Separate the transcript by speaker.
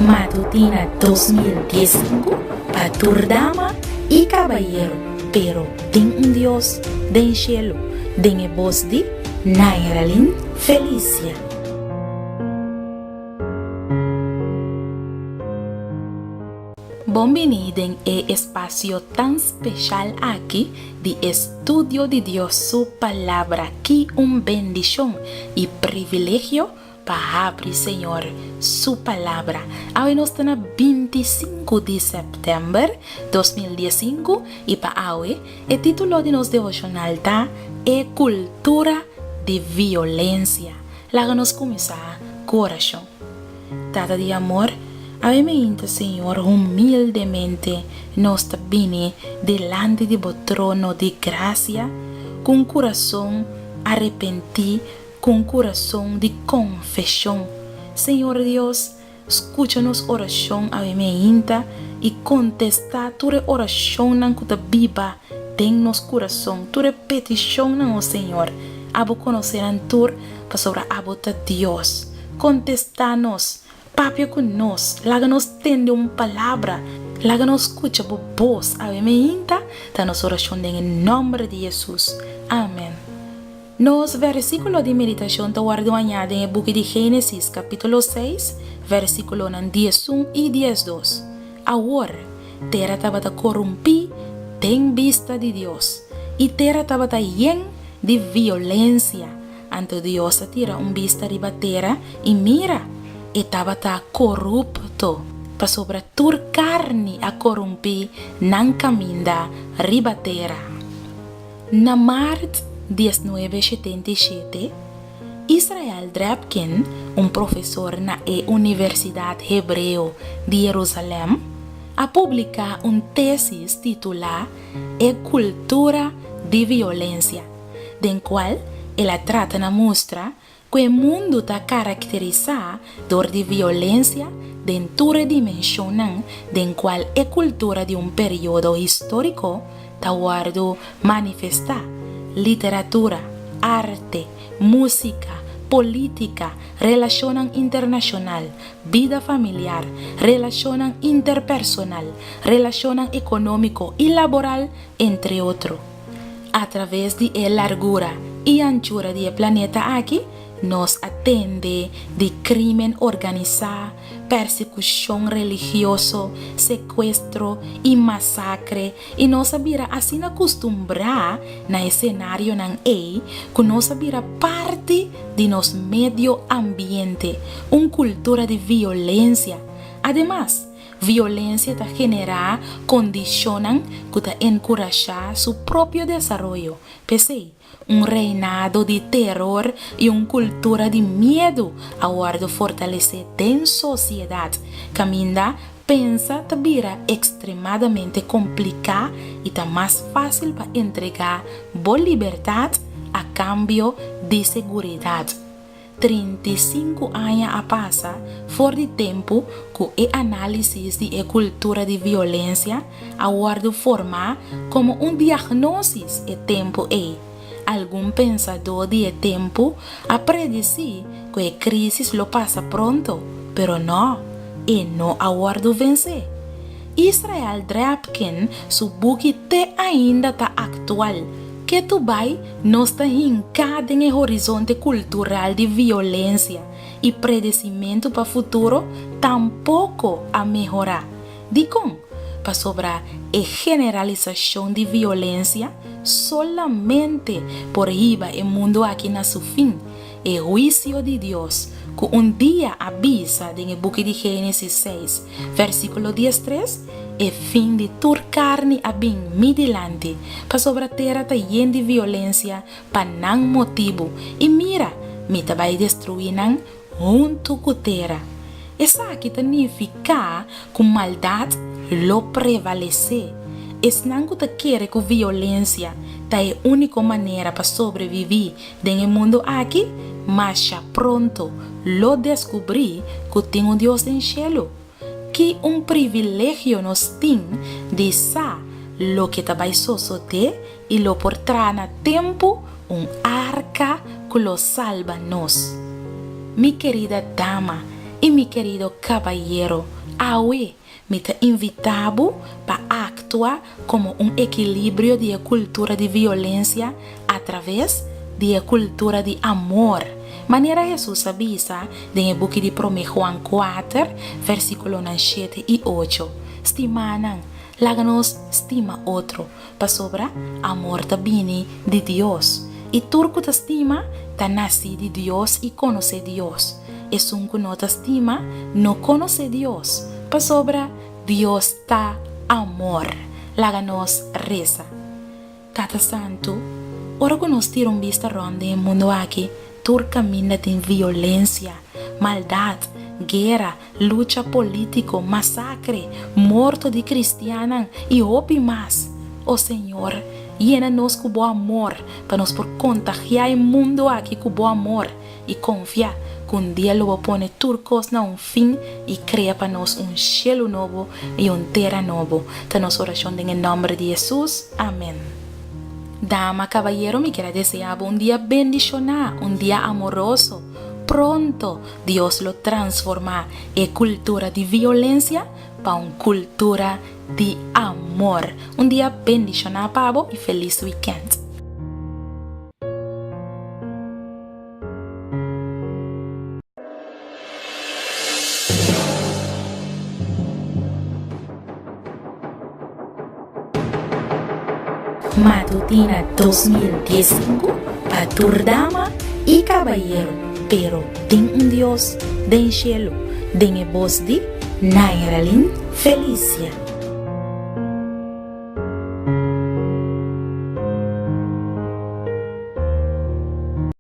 Speaker 1: Matutina 2015 pa tur dama i kabayero, pero tin un Dios den shelu, den e bos di Nairalyn Felicia. Bon bini den e espasio tan speshal aki di estudio di Dios su Palabra. Ki un bendishon i privilegio pa habri Señor su Palabra. Awe nos ta na 25 di sèptèmber 2015 i pa awe e título di nos devoshonal ta E Kultura di Violensia. Laga nos kuminsá ku orashon. Tata di amor, awe meinta Señor humildemente nos ta bini dilanti di bo trono di grasia ku un kurason arepentí, ku un kurason di konfeshon. Señor Dios, skucha nos orashon awe meinta i kontestá tur e orashonnan ku ta biba den nos kurason, tur e petishonnan, o Señor. Abo konosé nan tur, pasobra abo ta Dios. Kontestá nos, papia ku nos, laga nos tende un palabra, laga nos skucha bo bos awe meinta, ta nos orashon den e nòmber di Hesus. Amèn. Nos versíkulo di meditashon ta wòrdu hañá den e buki di Génesis, kapítulo seis, versíkulonan 11 i 12. Awor, tera tabata korumpí den bista di Dios, i tera tabata yen di violensia. Anto Dios a tira un bista riba tera, i mira, e tabata korupto, pasobra tur karni a korumpí nan kaminda riba tera. Na mart 1977, Israel Drapkin, un profesor na e Universidat Hebreo di Herusalèm, a publiká un tésis titulá E Kultura di Violensia, den kual el a trata na mustra ku e mundu ta karakterisá dor di violensia den tur e dimenshonnan den kual e kultura di un periodo históriko ta wòrdu manifestá, literatura, arte, músika, polítika, relashonnan internashonal, bida familiar, relashonnan interpersonal, relashonnan ekonómiko i laboral, entre otro. Atraves di e largura i anchura di e planeta aki, nos a tende di krímen organisá, persekushon religioso, sekuestro i masakre, i nos a bira asina kustumbrá na e senarionan ei ku nos a bira parti di nos medio ambiente, un kultura di violensia. Ademas, violensia ta generá kondishonnan ku ta enkurashá su propio desaroyo. P'esei, un reinado di teror i un kultura di miedu a wòrdu fortalesé den sosiedat, kaminda pensa ta bira ekstremadamente kompliká i ta mas fásil pa entregá bo libertat a kambio di seguridat. 35 aña a pasa for di tempu ku e análisis di e kultura di violensia a wòrdu formá komo un diagnósis e tempu ei. Algun pensadó di e tempu a predisí ku e krísis lo pasa pronto, pero nò, e no a wòrdu vensé. Israel Drapkin su buki te ainda ta aktual. Ketu bai nos ta hinká den e horizonte kultural di violensia i predesimentu pa futuro tampoko a mehorá. Dikon? Pasobra e generalisashon di violensia solamente por hiba e mundu aki na su fin, e huisio di Dios ku un dia a bisa den e buki di Génesis seis, versíkulo 13, E fin di tur karni a bin mi dilanti, pasobra tera ta yen di violensia pa nan motibu, i mira, mi ta bai destruí nan huntu ku tera. Esaki ta nifiká ku maldat lo prevalesé. Esnan ku ta kere ku violensia ta e úniko manera pa sobreviví den e mundu aki, masha pronto lo deskubrí ku tin un Dios den shelu. Ki un privilegio nos tin di sa loke ta bai sosodé i lo por traha na tempu un arka ku lo salba nos! Mi kerida dama i. mi kerido kabayero, awe mi ta invitá bo pa aktua komo un ekilibrio di e kultura di violensia atraves di e kultura di amor, manera Hesus a bisa den e buki di Promé Juan kuater, versíkulonan shete i ocho, Stimánan, laga nos stima otro, pasobra amor ta bini di Dios, i tur ku ta stima ta nasí di Dios i konosé Dios. Esun ku no ta stima no konosé Dios, pasobra Dios ta amor. Laga nos resa. Tata Santu, ora ku nos tira un bista rònt den e mundu aki, tur kaminda tin violensia, maldat, guera, lucha polítiko, masakre, morto di kristiannan i hopi mas. O Señor, yena nos ku bo amor pa nos por kontagiá e mundu aki ku bo amor i konfia ku un dia lo bo pone tur kos na un fin i krea pa nos un shelu nobo i un tera nobo. Ta nos orashon den e nòmber di Hesus. Amèn. Dama, kabayero, mi kier a deseá bo un dia bendishoná, un dia amoroso. Pronto Dios lo transformá e kultura di violensia pa un kultura di amor. Un dia bendishoná pa bo i felis wikènt. Matutina 2015 pa tur dama i kabayero, pero tin un Dios den shelu, den e bos di Nairalyn Felicia.